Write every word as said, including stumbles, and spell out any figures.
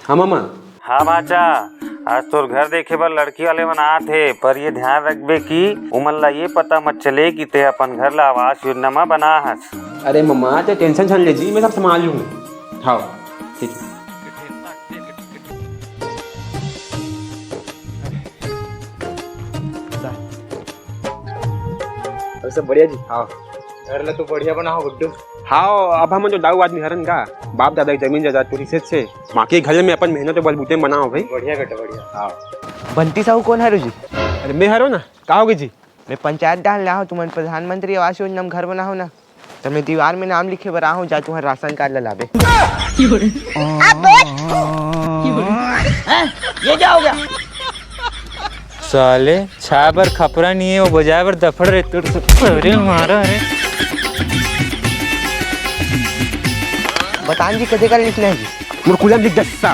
हाँ मामा। हाँ भांचा, आज तोर घर देखे बर लड़की वाले मन आत हे, पर ये ध्यान रखबे कि उमन ला ये पता मत चले कि ते अपन घर ला आवास योजना म बना हस। अरे मामा, ते tension झन ले जी, मैं सब संभाल लूँ। हाँ, ठीक है। अउ सब बढ़िया जी? हाँ। घर ला तो बढ़िया बनाओ गुड्डू। हाँ, अब हम जो दाऊ आदमी हरन का, बाप दादा के जमीन जायदाद पूरी सेज से, बाकी घर में अपन मेहनत बलबूते बनाओ भाई। बढ़िया बेटा, बढ़िया। हाँ। बंटी साहू कोन हरो जी? अरे मैं हरो ना, का होगे जी? मैं पंचायत डाहर ले आहों, तुमन प्रधानमंत्री आवास योजना में घर बनाओ ना, त मैं दीवार में नाम लिखे बर आहों, जा तुहर राशन कार्ड ला लाबे। ये क्या हो गया? साले छाय बर खपरा नहीं है, वो बजाय बर दफड़ रे। तोर तो, अरे मारा रे। बतान जी, कते का लिखना है जी? मुरकुलम लिख दस सा।